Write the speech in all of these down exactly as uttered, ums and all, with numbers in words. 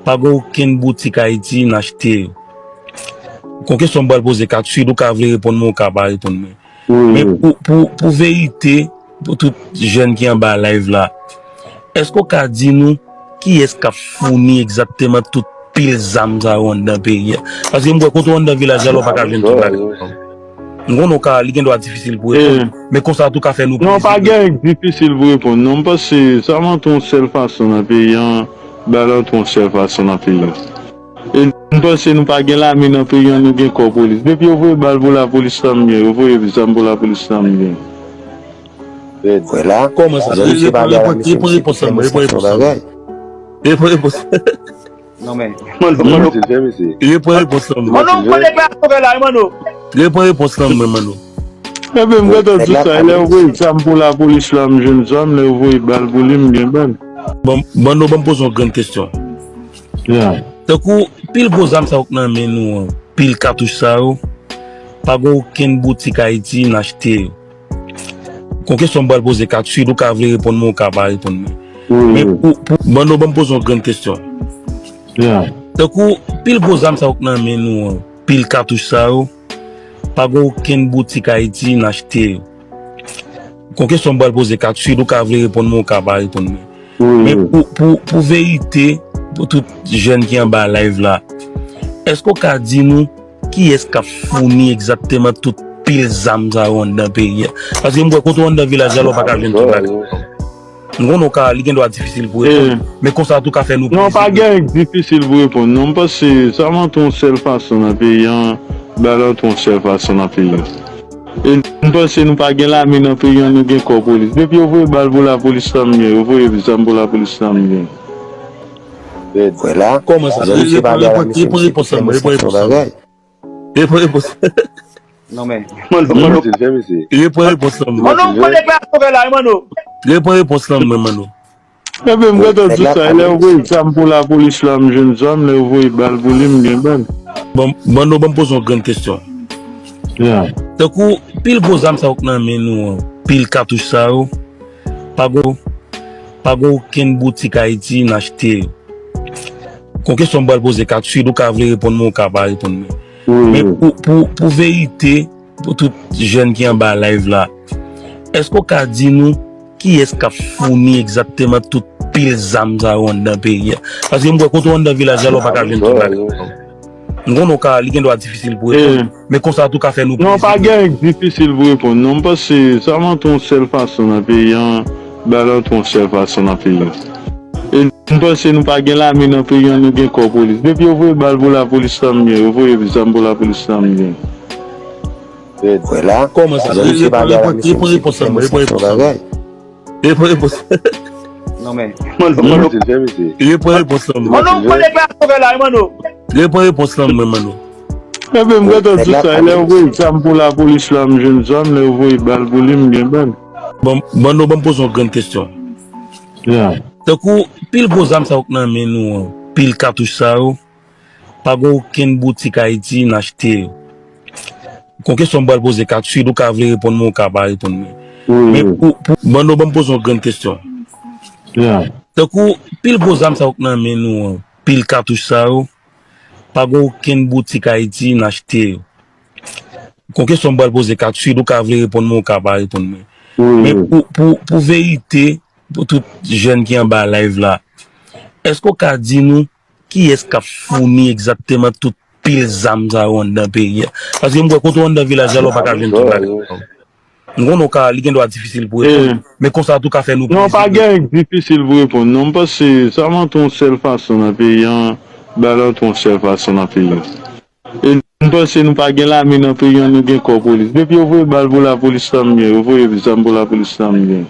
Pa gen okenn boutik Ayiti n achte yo. Gon kesyon m pral poze, Katouch, ou ka vle reponn mwen, ou ka pa reponn mwen. Men pou, pou, pou verite, pou tout jèn ki anba live la, èske w ka di nou kiyès k ap founi egzakteman tout pil zam sa yo anndan peyi a? Paske m kwè kote w anndan vilaj la, ou pa ka jwenn tout bagay. M konnen w ka, li gen dwa difisil pou reponn, men konsa tou ka fè nou plezi. Non, pa gen difisil pou reponn. Non, m panse sa m antre yon sèl fason nan peyi an, ba l antre yon sèl fason nan peyi an. E m panse nou pa gen lame nan peyi an, nou gen kò polis. Depi yo voye bal pou lapolis, sa m gen. Yo voye zam pou lapolis, sa m gen. Kòman sa? Reponn, reponn, reponn repons lan, reponn repons lan. Reponn repons. Non, men. Mano, Mano. Reponn repons lan. Mano, ou konn deklarasyon fè la, wi, Mano. Reponn repons lan, mwen, Mano. Ebyen, m kontan di sa. Lè yo voye zam pou lapolis la, m jwenn zam. Lè yo voye bal pou li, m gen bal. Bon, Mano, ban m poze yon grenn kesyon. Tankou pil gwo zam sa yo k nan men nou an, pil katouch sa yo, pa gen okenn boutik Ayiti n achte yo. Gon kesyon m pral poze, Katouch, ou ka vle reponn mwen, ou ka pa reponn mwen. Men pou, pou, Mano, ban m poze yon grenn kesyon. Tankou pil gwo zam sa yo k nan men nou an, pil katouch sa yo, pa gen okenn boutik Ayiti n achte yo. Gon kesyon m pral poze, Katouch, ou ka vle reponn mwen, ou ka pa reponn mwen. Men pou, pou, pou verite, pou tout jèn ki anba live la, èske w ka di nou kiyès k ap founi egzakteman tout pil zam sa yo anndan peyi a? Paske m kwè kote w anndan vilaj la, ou pa ka jwenn tout bagay. M konnen w ka, li gen dwa difisil pou reponn, men konsa tou ka fè nou plezi. Non, pa gen difisil pou reponn. Non, m panse sa m antre yon sèl fason nan peyi an, ba l antre yon sèl fason nan peyi an. E m panse nou pa gen lame nan peyi an, nou gen kò polis. Depi yo voye bal pou lapolis, sa m gen. Yo voye zam pou lapolis, sa m gen. Kòman sa? Reponn, reponn, reponn repons lan, reponn repons lan. Reponn repons. Non, men. Mano, Mano. Reponn repons lan, mwen. Mano, ou konn deklarasyon fè la, wi, Mano. Reponn repons lan, mwen, Mano. Ebyen, m kontan di sa. Lè yo voye zam pou lapolis la, m jwenn zam. Lè yo voye bal pou li, m gen bal. Bon, Mano, ban m poze yon grenn kesyon. Tankou pil gwo zam sa yo k nan men nou an, pil katouch sa yo, pa gen, pa gen okenn boutik Ayiti n achte yo. Gon kesyon m pral poze, Katouch, ou ka vle reponn mwen, ou ka pa reponn mwen. Men pou, pou, pou verite, pou tout jèn ki anba live la, èske w ka di nou kiyès k ap founi egzakteman tout pil zam sa yo anndan peyi a? Paske m kwè kote w anndan vilaj la, ou pa ka jwenn tout bagay. M konnen w ka, li gen dwa difisil pou reponn, men konsa tou ka fè nou plezi. Non, pa gen difisil pou reponn. Non, m panse sa m antre yon sèl fason nan peyi an, ba l antre yon sèl fason nan peyi an. E m panse nou pa gen lame nan peyi an, nou gen kò polis. Depi yo voye bal pou lapolis, sa m gen. Yo voye zam pou lapolis, sa m gen. Kòman sa? Reponn, reponn, reponn repons lan, mwen. Reponn repons lan, mwen. Reponn repons. Non, men. Mano, Mano. Reponn repons lan, mwen. Mano, ou konn deklarasyon fè la, wi, Mano. Reponn repons lan, mwen, Mano. Ebyen, m kontan di sa. Lè yo voye zam pou lapolis la, m jwenn zam. Lè yo voye bal pou li, m gen bal. Bon, Mano, ban m poze yon grenn kesyon. Tankou pil gwo zam sa yo k nan men nou an, pil katouch sa yo, pa gen okenn boutik Ayiti n achte yo. Gon kesyon m pral poze, Katouch, ou ka vle reponn mwen, ou ka pa reponn mwen. Men pou, pou, Mano, ban m poze yon grenn kesyon. Tankou pil gwo zam sa yo k nan men nou an, pil katouch sa yo, pa gen okenn boutik Ayiti n achte yo. Gon kesyon m pral poze, Katouch, ou ka vle reponn mwen, ou ka pa reponn mwen. Men pou, pou, pou verite, pou tout jèn ki anba live la, èske w ka di nou kiyès k ap founi egzakteman tout pil zam sa yo anndan peyi a? Paske m kwè kote w anndan vilaj la, ou pa ka jwenn tout bagay. M konnen w ka, li gen dwa difisil pou reponn, men konsa tou ka fè nou plezi. Non, pa gen difisil pou reponn. Non, m panse sa m antre yon sèl fason nan peyi an, ba l antre yon sèl fason nan peyi an. E m panse nou pa gen lame nan peyi an, nou gen kò polis. Depi yo voye bal pou lapolis, sa m gen. Yo voye zam pou lapolis, sa m gen.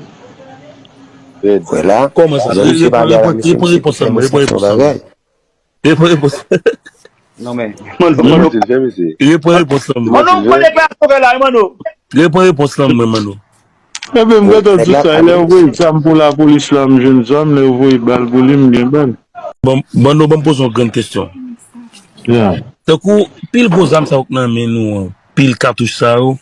Kòman sa? Reponn, reponn, reponn repons lan, mwen. Reponn repons lan, mwen. Reponn repons. Non, men. Mano, Mano. Reponn repons lan, mwen. Mano, ou konn deklarasyon fè la, wi, Mano. Reponn repons lan, mwen, Mano. Ebyen, m kontan di sa. Lè yo voye zam pou lapolis la, m jwenn zam. Lè yo voye bal pou li, m gen bal. Bon, Mano, ban m poze yon grenn kesyon. Tankou pil gwo zam sa yo k nan men nou an, pil katouch sa yo,